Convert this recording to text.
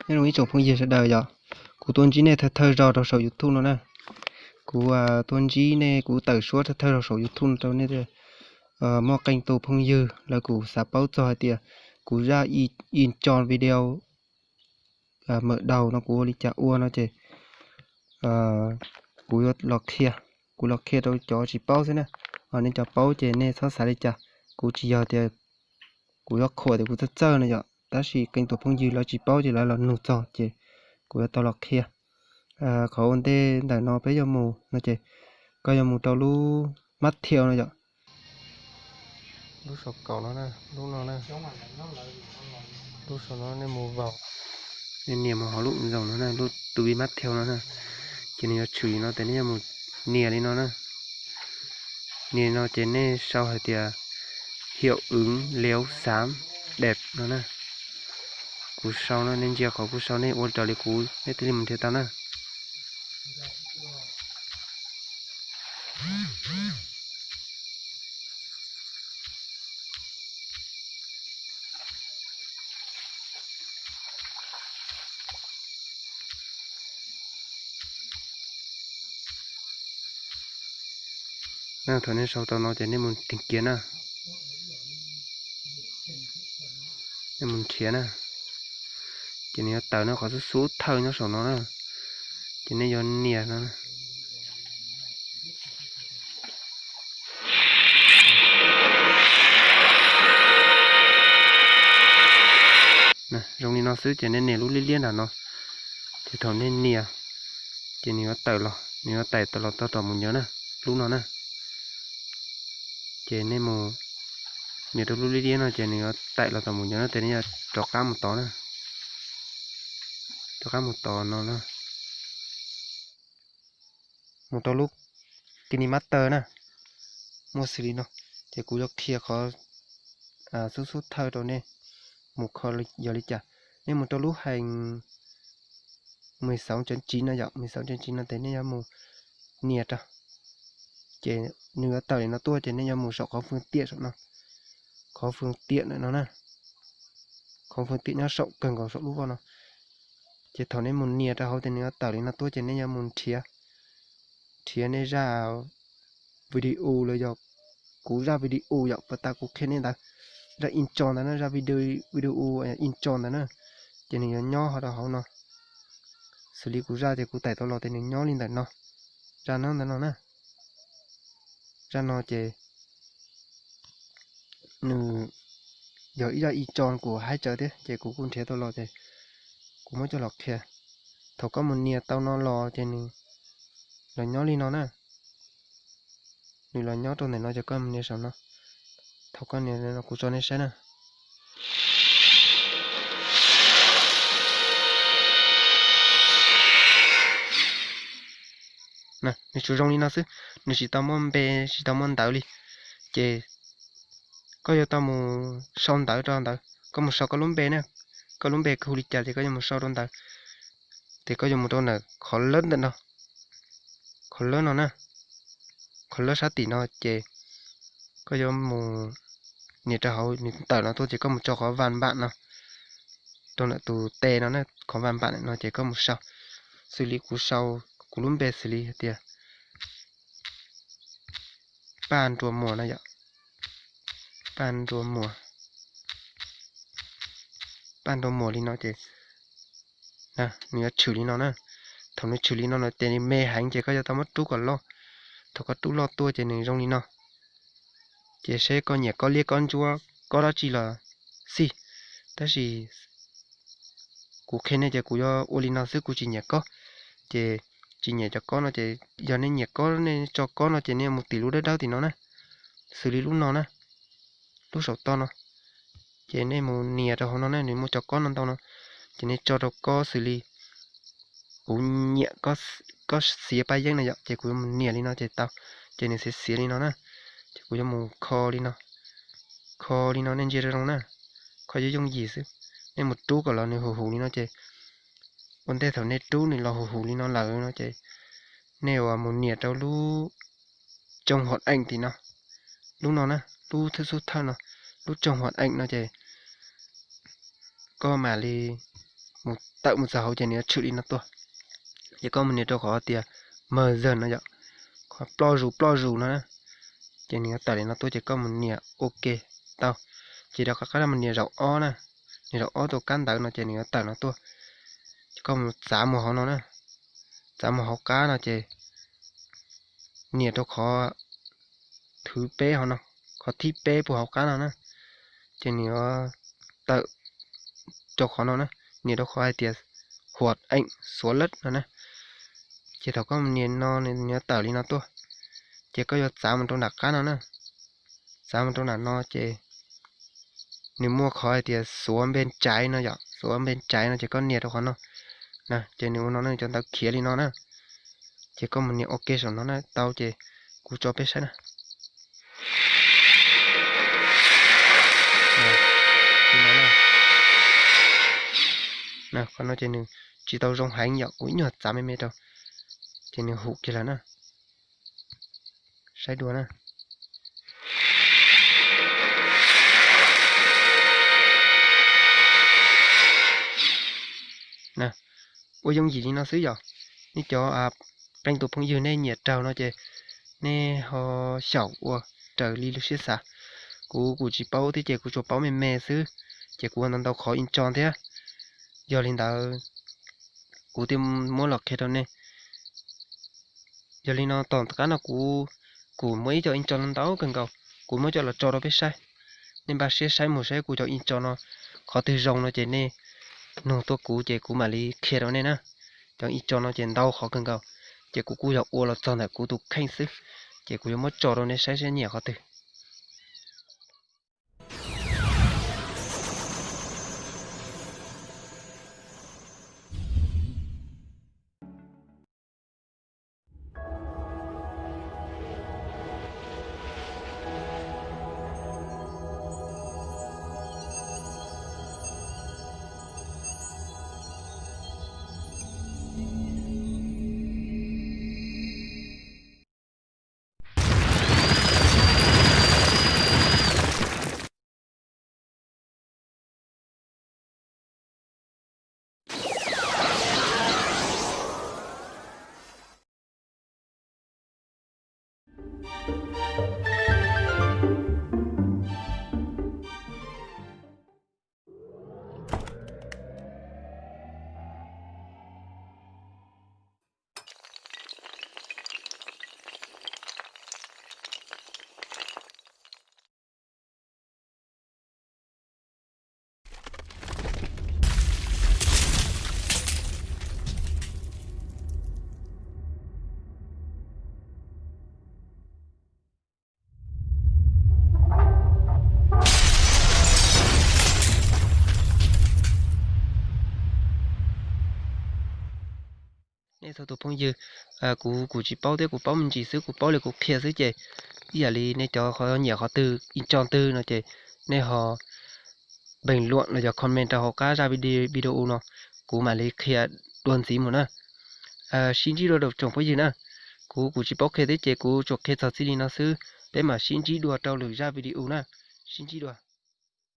Nyob zoo ib tsoom phooj ywg sawv daws yom, kuv tuaj ntsib nej thawj thawj zaug rau saum YouTube no na. Kuv tuaj ntsib nej, kuv tawm suab thawj thawj zaug saum YouTube no rau nej muaj qee tus phooj ywg lawv kuj xav paub txog hais tias kuv zaj ib tso video mawm daus no kuv ua li cas ua no ces kuv yuav los qhia, kuv los qhia rau cov tsis paub xwb na. Ho nej cov paub ces nej txhob xav li cas, kuv tsis yog tias kuv yuav qhuas tias kuv txawj txawj no yom, tab sis qee tus phooj ywg lawv tsis paub ces lawv los nug txog ces kuv yuav tau los qhia. Qhov ua ntej ntawm no peb yuav mus no ces koj yuav mus rau lub mab thiau no yom. Lub saum kaum no, lub no na, lub saum no nej mus vaus, nej nias mus hauv lub zoom no na, lub tus vi mab thiau no na, ces nws yuav tshwm li no ces nej yuav mus nias li no na. Nias li no ces nej sau hais tias hiệu ứng nếu sớm đẹp no na. Kuv sau no nej ntsia qhov kuv sau nej ua raws li kuv nej thiaj li mus nrhiav tau na. Thaum nej sau tau no ces nej mus tìm kiếm na, nej mus nrhiav na, ces nws yuav tawm no qhov xub xub thawj nyob saum no na, ces nej yuav nias no. Zoo li no xwb ces nej nias lub liab liab nram no, ces thaum nej nias ces nws yuav tawm los, nws yuav tawm tawm los tau tom mus nyuv na, lub no na. Ces nej mus nias rau lub liab liab no ces nws yuav tawm los tom mus nyuv na, ces nej yuav rov qab mus tod na, rov qab mus tod no na, mus rau lub KineMaster na, muaj xws li no, ces kuv yuav qhia qhov xub xub thawj rau nej mus kho yog li cas. Nej mus rau lub hees mười sáu chấm chín no yom, mười sáu chấm chín no ces nej yuav mus nias rau, ces nws yuav tawm li no tuaj ces nej yuav mus saum qhov phương tiện saum no, qhov phương tiện ntawm no na, qhov phương tiện nyob saum kawg nkaus saum lub voj no. Ces thaum nej mus nias rau hauv ces nws yuav tawm li no tuaj ces nej yuav mus nrhiav, nrhiav nej zaj video los yog kuv zaj video yom, pas tas kuv qhia nej ntawd, zaj intro ntawd na, zaj video, video intro ntawd na, ces nws yuav nyob ho rau hauv no. Xws li kuv zaj ces kuv tải tau los ces nws nyob li ntawm no, zaj no ntawm no na. Zaj no ces nws yog ib zaj intro kuv hais tsawv thiab ces kuv kuj nrhiav tau los ces kuv muab coj los qhia. Thaum koj mus nias tau no los ces nws los nyob li no na. Nws los nyob rau ntawm no ces koj mus nias saum no. Thaum koj nias no kuv tso nej saib na. Nws tsuas zoo li no xwb, nws tsis tau muaj npe, tsis tau muaj ntawv li. Ces koj yuav tau mus sau ntawv rau ntawd, koj mus sau koj lub npe na, koj lub npe hu li cas ces koj yuav mus sau rau ntawd. Ces koj yuav mus rau ntawm qhov lab ntawm no, qhov lab no na, qhov lab sab tim no ces koj yuav mus nias rau hauv nws tawm no tuaj ces koj mus tso qhov vas npam no rau ntawm tus tes no na, qhov vas npam no ces koj mus sau. Xws li kuv sau kuv lub npe xws li hais tias Paj Nruas Muas no yom, Paj Nruas Muas, Paj Nruas Muas li no ces nws yuav tshwm li no na. Thaum nws tshwm li no no ces nws me heev ces koj yuav tau muab rub kom loj. Thaum koj rub loj tuaj ces nws zoo li no. Ces seb koj nyiam kob liab kob ntsuab kob dab tsi los xij, tab sis kuv qhia nej ces kuv yuav ua li no xwb, kuv tsis nyiam kob. Ces tsis nyiam cov kob no ces yog nej nyiam kob, nej tso kob no ces nej mus tim lub dawb dawb tim no na, xws li lub no na, lub saum toj no. Ces nej mus nias rau hauv no na, nws muaj cov kob no ntau no, ces nej tso rau kob xws li kuv nyiam kob xiav paj yeeb no yom, ces kuv yuav mus nias li no ces tau, ces nws xiav xiav li no na, ces kuv yuav mus kho li no, kho li no nej ntsia rau zoo na, kho yooj yooj yim xwb. Nej mus rub kom los nws huv huv li no ces ua ntej thaum nej rub nws los huv huv li no lawm no ces nej ua mus nias rau lub tsoo huam eem tim no, lub no na, lub thwb xub thawj no, lub tsoo huam eem no ces koj mam li mus tawm mus txog hauv ces nws yuav tshwm li no tuaj. Ces koj mus nias rau qhov tias mờ dần no yom, qhov ploj zus ploj zus no na, ces nws yuav tawm li no tuaj ces koj mus nias ok tau. Ces rov qab mus nias zaum ob na, nias zaum ob rau kab ntawv no ces nws yuav tawm no tuaj. Ces koj mus txav mus hauv no na, txav mus hauv qab no ces nias rau qhov thib peb hauv no, qhov thib peb puag hauv qab no na, ces nws yuav tawm rau qhov no na, nias rau qhov hais tias hoạt ảnh số lật no na. Ces thaum koj mus nias no nws yuav tawm li no tuaj, ces koj yuav txav mus rau nram qab no na, txav mus rau nram no ces nws muaj qhov hais tias số bên trái no yom, số bên trái no ces koj nias rau qhov no na, ces nws ua no na, nws cov ntawv khiav li no na. Ces koj mus nias ok saum no na tau ces kuv tso peb saib na. Qhov no ces nws tsis tau zoo heev yom, kuv ib nyuag txav me me rau ces nws hum kiag lawm na. Saib dua na. Ua yooj yim li no xwb yom. Nej cov qee tus phooj ywg nej nyiam raug no ces nej ho xyaum ua raws li lub siab xav. Kuv kuv tsis paub thiab ces kuv tsuas paub me me xwb, ces kuv ua ntau ntau qhov intro thiab. Yog li ntawd kuv thiaj muab los qhia rau nej. Yog li no tom qab no kuv, kuv muaj ib co intro ntau kawg nkaus, kuv muab coj los tso rau peb saib. Nej npaj siab saib mus saib kuv cov intro no qhov twg zoo no ces nej nug tuaj kuv ces kuv mam li qhia rau nej na. Cov intro no ces ntau qhov kawg nkaus, ces kuv kuj yog ua los txog ntawm kuv tus kheej xwb, ces kuv yuav muab tso rau nej saib saib nyiam qhov twg. Nej txhua tus phooj ywg, kuv kuv tsis paub thiab kuv paub me ntsis xwb, kuv paub li kuv qhia xwb ces ib yam li nej cov nyiam qhov twg intro twg no ces nej ho bình luận los yog comment rau hauv qab zaj video no, kuv mam li qhia dua ntxiv mus na. Sib ntsib dua rau tsoom phooj ywg na. Kuv kuv tsis paub qhia thiab ces kuv tsuas qhia txog txij li no xwb, peb mam sib ntsib dua rau lwm zaj video na. Sib ntsib dua.